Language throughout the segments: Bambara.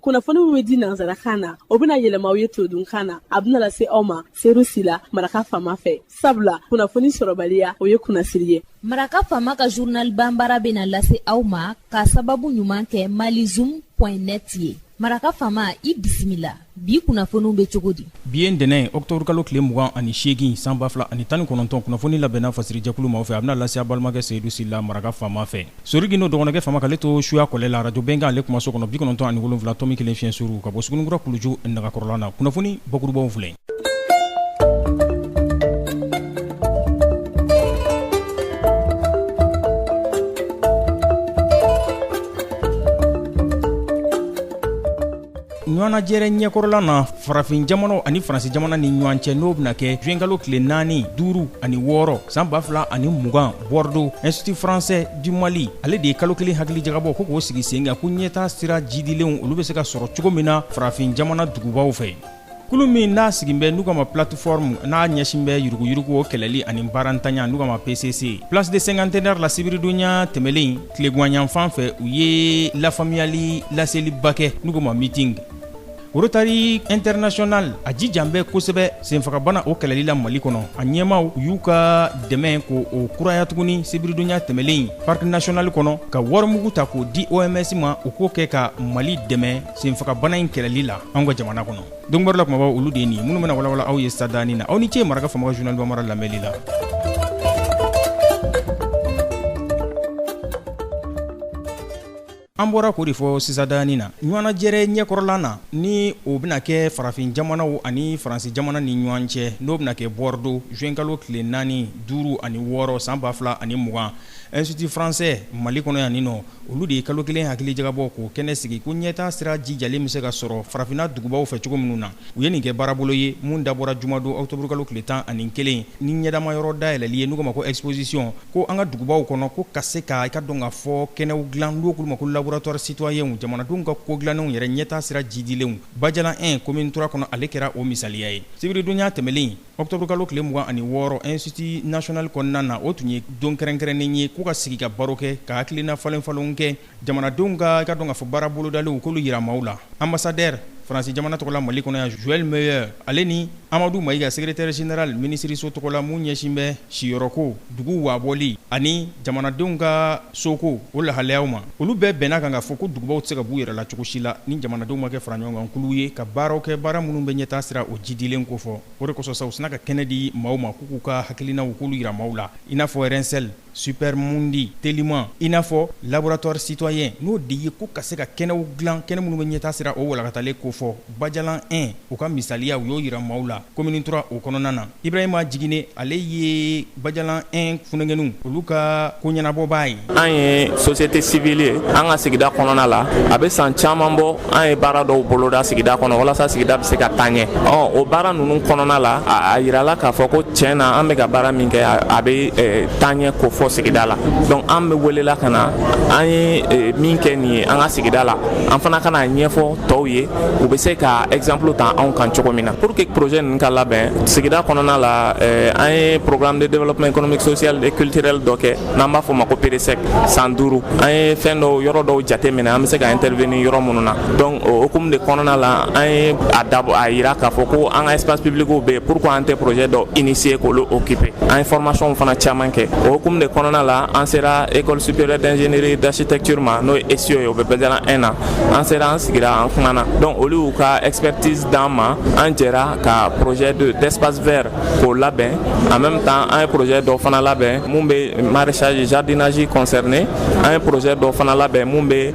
Kunnafoni min bɛ di nansarakan na, o bɛna yɛlɛma aw ye todunkan na. A bɛna lase aw ma Seru Sila, Maraka Faama fɛ, sabula kunnafoni sɔrɔbaliya, o ye kunnasiri ye. Maraka Faama ka journal banbara bɛna lase aw ma ka sababu ɲuman kɛ malizoom point net ye. Maraka Faama, i bisimila. Bi kunnafoniw bɛ cogo di? Bi ye ntɛnɛn, octobre kalo tile 28, san 2019. Kunnafoni labɛnna fasirijɛkulu maaw fɛ, a bɛna lase a balimakɛ Seyidu Sila, Maraka Faama fɛ. Sori Gindo dɔgɔnɔkɛ Faama k'ale to suya kɔlɛ la, arajo Bɛnkan ale kumaso kɔnɔ, 97.1 fiɲɛ suuru ka bɔ Sugunikura kuluju nagakɔrɔla na. Kunnafoni bakurubaw filɛ. Ɲɔgɔnnajɛrɛ ɲɛkɔrɔla na farafin jamanaw ani faransi jamana ni ɲɔgɔn cɛ, n'o bɛna kɛ juin kalo tile 4, 5 ani 6 san 2020 Bordeaux, Institut français du Mali ale de ye kalo kelen hakilijagabɔ ko k'o sigi sen kan ko ɲɛtaa sira jidilenw olu bɛ se ka sɔrɔ cogo min na farafin jamana dugubaw fɛ. Kulu min n'a sigin bɛ n'u k'a ma plateforme n'a ɲɛsin bɛ yuruguyurugu o kɛlɛli ani baarantanya, n'u k'a ma PCC, place de cinquantenaire la sibiridonya tɛmɛlen tileganyanfan fɛ, u ye lafaamuyali laseliba kɛ n'u k'o ma meeting. Rotary International a jijan bɛ kosɛbɛ senfagabana o kɛlɛli la Mali kɔnɔ. A ɲɛmaaw u y'u ka dɛmɛ ko o kuraya tuguni sibiridonya tɛmɛlen parc national kɔnɔ, ka warimugu ta k'o di OMS ma, u k'o kɛ ka Mali dɛmɛ senfagabana in kɛlɛli la anw ka jamana kɔnɔ. Donkibaru la kumabaw olu de ye nin ye minnu bɛna walawala aw ye sadani na. Aw ni ce Maraka Faama ka journal bambara lamɛnli la. An bɔra k'o de fɔ sisadani na, ɲɔgɔnnajɛrɛ ɲɛkɔrɔla na, ni o bɛna kɛ farafin jamanaw ani faransi jamana ni ɲɔgɔn cɛ, n'o bɛna kɛ Bordeaux juin kalo tile 4, 5 ani 6 san 2020, Institut français Mali kɔnɔ yan nin nɔ, olu de ye kalo kelen hakilijagabɔ k'o kɛnɛ sigi ko ɲɛtaa sira jijalen bɛ se ka sɔrɔ farafinna dugubaw fɛ cogo minnu na. U ye nin kɛ baarabolo ye mun dabɔra jumadon octobre kalo tile 11 ni ɲɛdamayɔrɔ dayɛlɛli ye, n'u k'a ma ko exposition, ko an ka dugubaw kɔnɔ, ko ka se ka i ka dɔn k'a fɔ kɛnɛw dilan n'u k'olu ma ko laboratoire citoyen, jamanadenw ka ko dilannenw yɛrɛ ɲɛtaa sira jidilenw. Bajalan 1 commune 3 kɔnɔ, ale kɛra o misaliya ye sibiridonya tɛmɛlen octobre kalo tile 26 Institut national kɔnɔna na. O tun ye don kɛrɛnkɛrɛnnen ye k'u ka sigi ka baro kɛ, ka hakilina falenfalenw kɛ, jamanadenw ka i ka dɔn k'a fɔ baara bolodalenw k'olu yira maaw la. Ambassadeur Faransi jamana tɔgɔ la Mali kɔnɔ yan, Joël Meyer, ale ni Amadu Mayiga, secrétaire général minisiriso tɔgɔ la mun ɲɛsin bɛ siyɔrɔko, dugu waabɔli ani jamanadenw ka soko o lahalayaw ma, olu bɛɛ bɛnna kan k'a fɔ ko dugubaw tɛ se ka b'u yɛrɛ la cogo si la ni jamanadenw ma kɛ fara ɲɔgɔn kan kulu ye ka baaraw kɛ, baara minnu bɛ ɲɛtaa sira o jidilen kofɔ. O de kosɔn sa, u sina ka kɛnɛ di maaw ma k'u k'u ka hakilinaw k'olu yira maaw la, i n'a fɔ Rensel Super Mundi teliman, i n'a fɔ laboratoire citoyen, n'o de ye ko ka se ka kɛnɛw dilan, kɛnɛ minnu bɛ ɲɛtaa sira o walakatalen kofɔ. Bajalan 1 o ka misaliya, u y'o yira maaw la commune 3 o kɔnɔna na. Ibrahima Jigine, ale ye Bajalan 1 funankɛninw olu ka ko ɲɛnabɔbaa ye. An ye société civile ye an ka sigida kɔnɔna la. A bɛ san caman bɔ, an ye baara dɔw boloda sigida kɔnɔ walasa sigida bɛ se ka taa ɲɛ. Ɔ o baara ninnu kɔnɔna la, a yirala k'a fɔ ko tiɲɛ na, an bɛ ka baara min kɛ, a bɛ taaɲɛ kofɔ sigida la. Donc an bɛ welela ka na an ye min kɛ nin ye an ka sigida la, an fana ka n'a ɲɛfɔ tɔw ye, u bɛ se ka exemple ta anw kan cogo min na. Pour que projet ninnu ka labɛn sigida kɔnɔna la, an ye programme de développement économique, social et culturel dɔ kɛ n'an b'a fɔ o ma ko PDSEC. San 5, an ye fɛn dɔw, yɔrɔ dɔw jate minɛ, an bɛ se ka intervenir yɔrɔ minnu na. Donc o hukumu de kɔnɔna la, an ye a dabɔ a yira k'a fɔ ko an ka espace public bɛ yen, pourquoi an tɛ projet dɔ initier k'olu occuper? An ye formation fana caman kɛ. O hukumu de kɔnɔna la, an sera École supérieure d'ingénierie d'architecture ma, n'o ye ESIO ye, o bɛ Bajalan 1 na. An sera, an sigira, an kumana. Donc olu y'u ka expertise d'an ma, an jɛra ka projet de d'espace vert k'o labɛn. En même temps, an ye projet dɔ fana labɛn mun bɛ maraîchage, jardinage concerné. An ye projet dɔ fana labɛn mun bɛ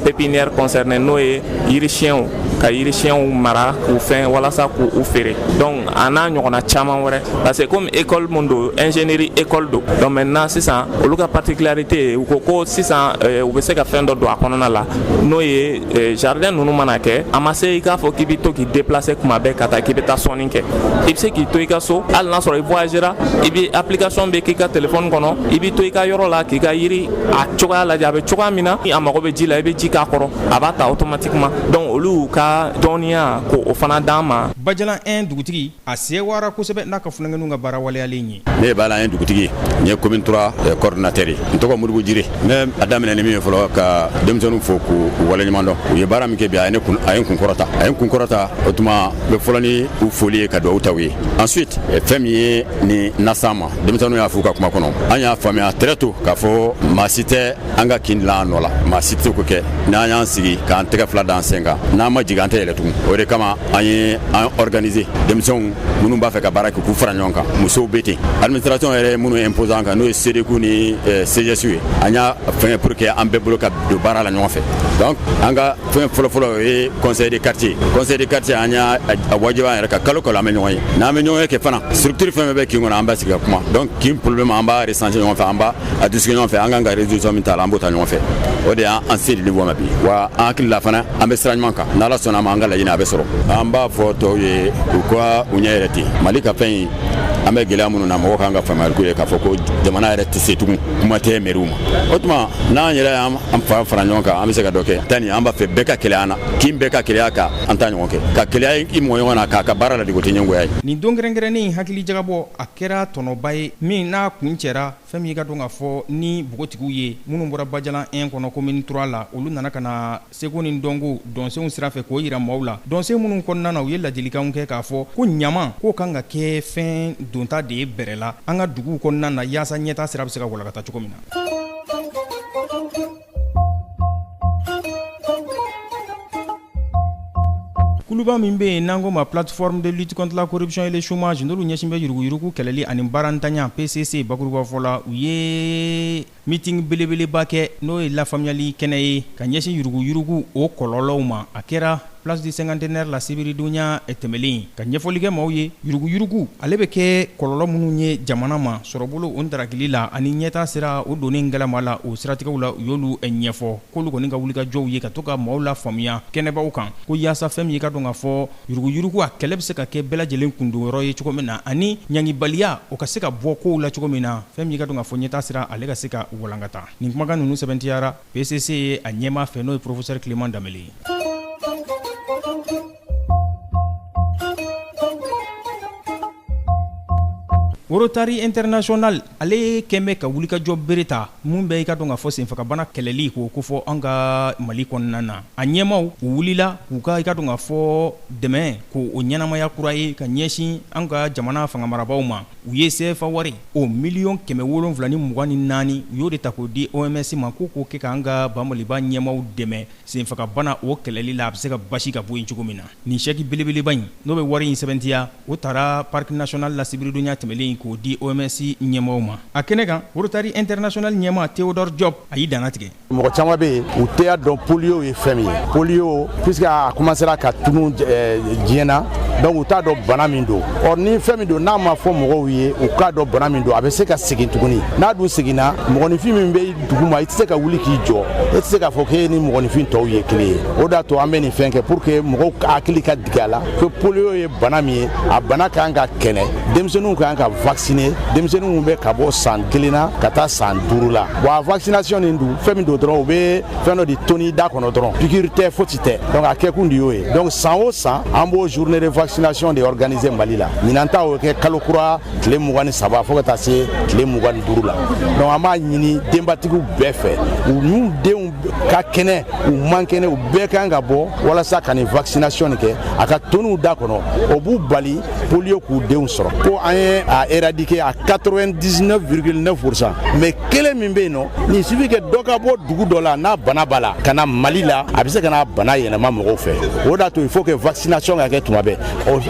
pépinière concerné, n'o ye yirisiyɛnw, ka yirisiyɛnw mara k'u fɛn walasa k'u feere. Donc a n'a ɲɔgɔnna caman wɛrɛ, parce que comme école mun don, ingénierie école don. Donc maintenant sisan, olu ka particularité, u ko ko sisan u bɛ se ka fɛn dɔ don a kɔnɔna la, n'o ye jardin ninnu mana kɛ, a ma se i k'a fɔ k'i bɛ to k'i déplacer kuma bɛɛ ka taa k'i bɛ taa sɔnni kɛ. I bɛ se k'i to i ka so, hali n'a sɔrɔ i voyagera, i bɛ application bɛ k'i ka téléphone kɔnɔ, i bɛ to i ka yɔrɔ la k'i ka yiri a cogoya lajɛ, a bɛ cogoya min na, a mago bɛ ji la, i bɛ ji k'a kɔrɔ, a b'a ta automatiquement. Donc olu y'u ka dɔnniya k'o fana d'an ma. Bajalan 1 dugutigi a sewara kosɛbɛ n'a ka funankɛninw ka baara waleyalen ye. kɛrɛnkɛrɛnnen ye. Ne ye Balan ye dugutigi ye, n ye commune 3 coordonnateur ye. N tɔgɔ Modibo Jire. N bɛ a daminɛ ni min ye fɔlɔ, ka denmisɛnninw fo k'u waleɲuman dɔn. U ye baara min kɛ bi, a ye ne kun, a ye n kun kɔrɔta, a ye n kun kɔrɔta. O tuma n bɛ fɔlɔ ni u foli ye ka dugawu ta u ye. Ensuite, fɛn min ye nin nasan ma, denmisɛnninw y'a f'u ka kuma kɔnɔ, an y'a faamuya très tôt k'a fɔ maa si tɛ an ka kin dilan an nɔ la, maa si tɛ se k'o kɛ. N'an y'an sigi k'an tɛgɛ fila d'an sen kan, n'an ma jigin, an tɛ yɛlɛ tugun. O de kama an ye an organiser, denmisɛnw minnu b'a fɛ ka baara kɛ, k'u fara ɲɔgɔn kan. Musow bɛ ten, administration yɛrɛ minnu imposer an kan, n'o ye CDQ ni CGS ye, an y'a fɛngɛ pour que an bɛɛ bolo ka don baara la ɲɔgɔn fɛ. Donc an ka fɛn fɔlɔfɔlɔ, o ye conseil de quartier. Conseil de quartier, an y'a a wajibi an yɛrɛ ka kalo kalo an bɛ ɲɔgɔn ye. N'an bɛ ɲɔgɔn ye kɛ fana, structure fɛn fɛn bɛ kin kɔnɔ, an b'a sigi ka kuma. Donc kin problème, an b'a recenser ɲɔgɔn fɛ, an b'a a discuter ɲɔgɔn fɛ, an kan ka résolution min ta la, an b'o ta ɲɔgɔn fɛ. O de y'an se niveau ma bi. Wa an hakili la fana, an bɛ sira ɲuman kan. N'Ala sɔnna a ma, an ka laɲini a bɛ sɔrɔ. An b'a fɔ tɔw ye u ka u ɲɛ yɛrɛ ten. Mali ka fɛn in, an bɛ gɛlɛya minnu na, mɔgɔ kan ka faamuyali ko ye k'a fɔ ko jamana yɛrɛ tɛ se tugun, kuma tɛ mɛriw ma. O tuma n'an yɛrɛ y'an fa fara ɲɔgɔn kan, an bɛ se ka dɔ kɛ. Tani an b'a fɛ bɛɛ ka kɛlɛ an na, kin bɛɛ ka kɛlɛya kan, an t'a ɲɔgɔn kɛ ka kɛlɛya i mɔgɔ ɲɔgɔn na k'a ka baara ladege, o tɛ ɲɛngoya ye. Nin don kɛrɛnkɛrɛnnen hakili jagabɔ, a kɛra tɔnɔba ye min n'a kun cɛra fɛn min i ka dɔn k'a fɔ ni npogotigiw ye minnu bɔra Bajalan 1 kɔnɔ, commune 3 la. Olu nana ka na seko ni dɔnko dɔnsenw sira fɛ k'o yira maaw la. Dɔnsen minnu kɔnɔna na, u ye ladilikanw kɛ k'a fɔ ko ɲama k'o kan ka kɛ fɛn donta de ye bɛrɛ la an ka duguw kɔnɔna na, yaasa ɲɛta sira bɛ se ka walakata cogo min na. Kuluba min bɛ yen n'an ko ma Plateforme de lutte contre la corruption et le chômage, n'olu ɲɛsin bɛ yuruguyurugu kɛlɛli ani baarantanya, PCC bakurubafɔ la, u ye meeting belebeleba kɛ, n'o ye lafaamuyali kɛnɛ ye ka ɲɛsin yuruguyurugu o kɔlɔlɔw ma. A kɛra Place du Cinquantenaire la sibiridonya tɛmɛlen, ka ɲɛfɔli kɛ maaw ye yuruguyurugu ale bɛ kɛ kɔlɔlɔ minnu ye jamana ma, sɔrɔbolo o darakili la ani ɲɛta sira o donni gɛlɛma la. O siratigɛw la, u y'olu ɲɛfɔ k'olu kɔni ka wulikajɔw ye ka to ka maaw la faamuya kɛnɛbaw kan, ko yaasa fɛn min i ka dɔn k'a fɔ yuruguyurugu a kɛlɛ bɛ se ka kɛ bɛɛ lajɛlen kundonyɔrɔ ye cogo min na, ani ɲangibaliya o ka se ka bɔ kow la cogo min na, fɛn min i ka dɔn k'a fɔ ɲɛta sira ale ka se ka walankata. Nin kumakan ninnu sɛbɛntiyara PCC ye a ɲɛmaa fɛ, n'o ye professeur Clément Dembélé ye. Rotary International ale kɛn bɛ ka wulikajɔ bere ta mun bɛ i ka dɔn k'a fɔ senfagabana kɛlɛli k'o kofɔ an ka Mali kɔnɔna na. A ɲɛmaw u wulila k'u ka i ka dɔn k'a fɔ dɛmɛ k'o ɲɛnamaya kura ye ka ɲɛsin an ka jamana fanga marabaaw ma. U ye CFA wari o 724 miliyɔn, u y'o de ta k'o di OMS ma, k'o k'o kɛ k'an ka ba Maliba ɲɛmaw dɛmɛ senfagabana o kɛlɛli la, a bɛ se ka basi ka bɔ yen cogo min na. Nin chèque belebeleba in, n'o bɛ wari in sɛbɛntiya, o taara Parc national la sibiridonya tɛmɛnen k'o di OMS ɲɛmaaw ma. A kɛnɛ kan, Rotary International ɲɛmaa Théodore Job a y'i dannatigɛ. Mɔgɔ caman bɛ yen, u tɛ dɔn polio ye fɛn min ye. Polio, puisque a commencera ka tunu diɲɛ na, donc u t'a dɔn bana min don. Ɔ ni fɛn min don, n'a ma fɔ mɔgɔw ye u k'a dɔn bana min don, a bɛ se ka segin tuguni. N'a dun seginna, mɔgɔninfin min bɛ dugu ma, i tɛ se ka wuli k'i jɔ, e tɛ se k'a fɔ k'e ni mɔgɔninfin tɔw ye kelen ye. O de y'a to an bɛ nin fɛn kɛ pour que mɔgɔw hakili ka digi a la ko polio ye bana min ye, a bana kan ka kɛlɛ, denmisɛnninw kan ka vacciner, denmisɛnninw bɛ ka bɔ san 1 na ka taa san 5 la. Bon, a vaccination nin dun, fɛn min don dɔrɔn, u bɛ fɛn dɔ de toni da kɔnɔ dɔrɔn, piqûre tɛ, fosi tɛ. Donc a kɛkun de y'o ye. Donc san o san, an b'o journée de vaccination de organiser Mali la. Ɲinan ta, o kɛ kalo kura tile 23 fo ka taa se tile 25 la. Donc an b'a ɲini denbatigiw bɛɛ fɛ, u n'u denw ka kɛnɛ, u man kɛnɛ, u bɛɛ kan ka bɔ walasa ka nin vaccination nin kɛ, a ka toniw da kɔnɔ, o b'u bali polio k'u denw sɔrɔ. Ko an ye a éradiquer à 99,9 %, mais kelen min bɛ yen nɔ, nin suffit que dɔ ka bɔ dugu dɔ la n'a bana b'a la ka na Mali la, a bɛ se ka na bana yɛlɛma mɔgɔw fɛ. O de y'a to il faut que vaccination ka kɛ tuma bɛɛ.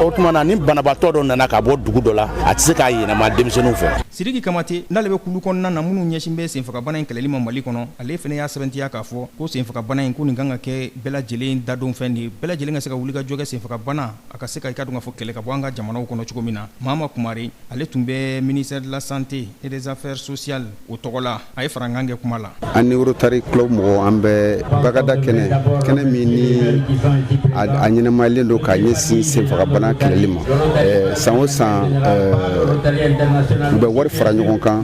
O tuma na, ni banabaatɔ dɔ nana ka bɔ dugu dɔ la, a tɛ se k'a yɛlɛma denmisɛnninw fɛ. Sidiki Kamate, n'ale bɛ kulu kɔnɔna na minnu ɲɛsin bɛ senfagabana in kɛlɛli ma Mali kɔnɔ, ale fana y'a sɛbɛntiya k'a fɔ ko senfagabana in, ko nin kan ka kɛ bɛɛ lajɛlen dadon fɛn de ye, bɛɛ lajɛlen ka se ka wuli ka jɔ kɛ senfagabana a ka se ka i ka dɔn k'a fɔ kɛlɛ ka bɔ an ka jamanaw kɔnɔ cogo min na. Mama Kumare, ale tun bɛ ministère de la Santé et des Affaires sociales o tɔgɔ la, a ye farankan kɛ kuma la. An ni Rotary Club mɔgɔw, an bɛ bagada kɛnɛ, kɛnɛ min ni a ɲɛnamayalen don k'a ɲɛsin senfagabana kɛlɛli ma. San o san, u bɛ wari fara ɲɔgɔn kan,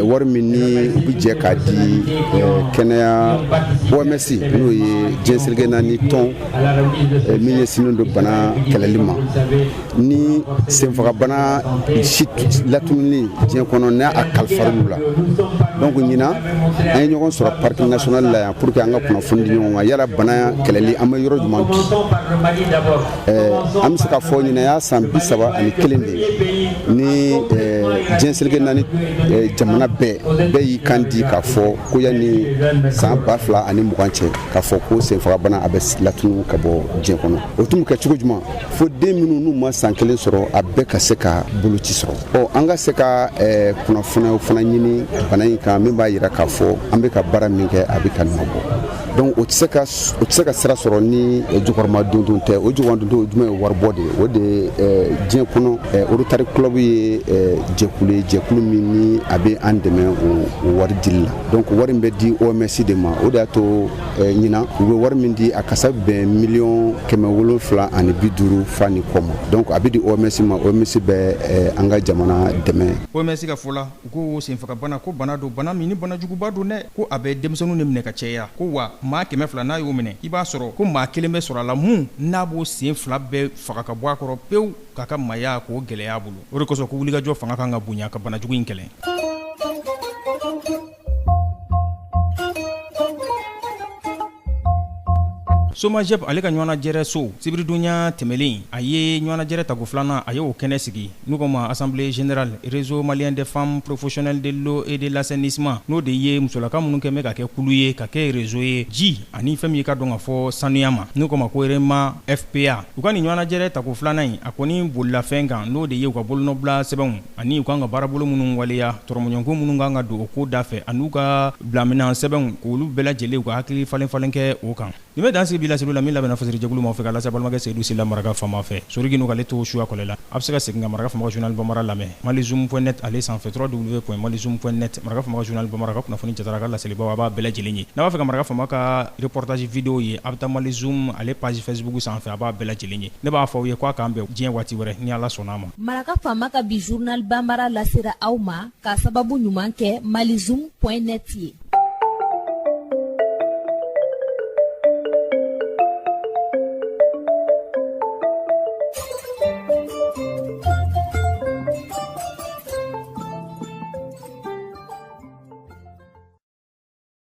wari min ni u bɛ jɛ k'a di kɛnɛya kɛnɛya OMS, n'o ye diɲɛ seleke naani tɔn min ɲɛsinnen don bana kɛlɛli ma, ni senfagabana si latununi diɲɛ kɔnɔ, n'a a kalifar'u la. Donc ɲinan an ye ɲɔgɔn sɔrɔ parc national la yan pour que an ka kunnafoni di ɲɔgɔn ma yala bana kɛlɛli, an bɛ yɔrɔ jumɛn bi. An bɛ se k'a fɔ ɲinan y'a san 31 de ye ni diɲɛ seleke naani jamana bɛɛ y'i kan di k'a fɔ ko yanni san 2020 cɛ, k'a fɔ ko senfagabana a bɛ latunu ka bɔ diɲɛ kɔnɔ. O tun bɛ kɛ cogo jumɛn? Fo den minnu n'u ma san kelen sɔrɔ, a bɛɛ ka se ka boloci sɔrɔ. Ɔ an ka se ka kunnafoniyaw fana ɲini bana in kan, min b'a yira k'a fɔ an bɛ ka baara min kɛ, a bɛ ka nɔ bɔ. Donc o tɛ se ka sira sɔrɔ ni jukɔrɔma dondon tɛ. O jukɔrɔma dondon, o jumɛn ye? Waribɔ de ye. O de ye diɲɛ kɔnɔ Rotary Club ye jɛkulu ye, jɛkulu min ni a bɛ an dɛmɛ o wari dili la. Donc wari min bɛ di OMS de ma, o de y'a to ɲinan u bɛ wari min di, a kasa bɛn 750 miliyɔn fa ni kɔ ma. Donc a bɛ di OMS ma, OMS bɛ an ka jamana dɛmɛ. OMS ka fɔ la, u ko senfagabana ko bana don, bana min ni bana juguba don dɛ, ko a bɛ denmisɛnninw de minɛ ka caya, ko wa maa 200 n'a y'o minɛ, i b'a sɔrɔ ko maa kelen bɛ sɔrɔ a la mun n'a b'o sen fila bɛɛ faga ka bɔ a kɔrɔ pewu, k'a ka maaya k'o gɛlɛya a bolo. O de kosɔn ko wulikajɔ fanga kan ka bonya ka banajugu in kɛlɛ. Somajɛp ale ka ɲɔgɔnnajɛrɛ so, sibiridonya tɛmɛlen, a ye ɲɔgɔnnajɛrɛ tako filanan, a y'o kɛnɛ sigi, n'u ko ma assemblée générale Réseau malien des femmes professionnelles de l'eau et de l'assainissement, n'o de ye musolaka minnu kɛ bɛ ka kɛ kulu ye, ka kɛ réseau ye ji ani fɛn min ka dɔn ka fɔ sanuya ma, n'u ko ma ko REMA FPA. U ka nin ɲɔgɔnnajɛrɛ tako filanan in, a kɔni bolila fɛn kan, n'o de ye u ka bolonɔbila sɛbɛnw ani u kan ka baarabolo minnu waleya, tɔrɔmɔɲɔgɔnko minnu kan ka don o ko da fɛ, ani u ka bilamina sɛbɛnw, k'olu bɛɛ lajɛlen u ka hakili falen falen kɛ o kan. Nin bɛ dan sigi bi laseliw la min labɛnna fasiri jɛkulu ma fɛ ka lase balimakɛ Seyidu Sila Maraka faama fɛ. Sorigi n'u k'ale to suya kɔlɛ la. A bɛ se ka segin ka Maraka faama ka journal bambara lamɛn malizoom.net ale sanfɛ, www.malizoom.net. Maraka faama ka journal bambara ka kunnafoni jatara ka laselibaw, a b'a bɛɛ lajɛlen ye. N'a b'a fɛ ka Maraka faama ka reportage vidéo ye, a bɛ taa Malizoom ale page Facebook sanfɛ, a b'a bɛɛ lajɛlen ye. Ne b'a fɔ aw ye k'a k'an bɛn diɲɛ waati wɛrɛ ni Ala sɔnna a ma. Maraka faama ka bi journal bambara lasera aw ma k'a sababu ɲuman kɛ malizoom.net ye.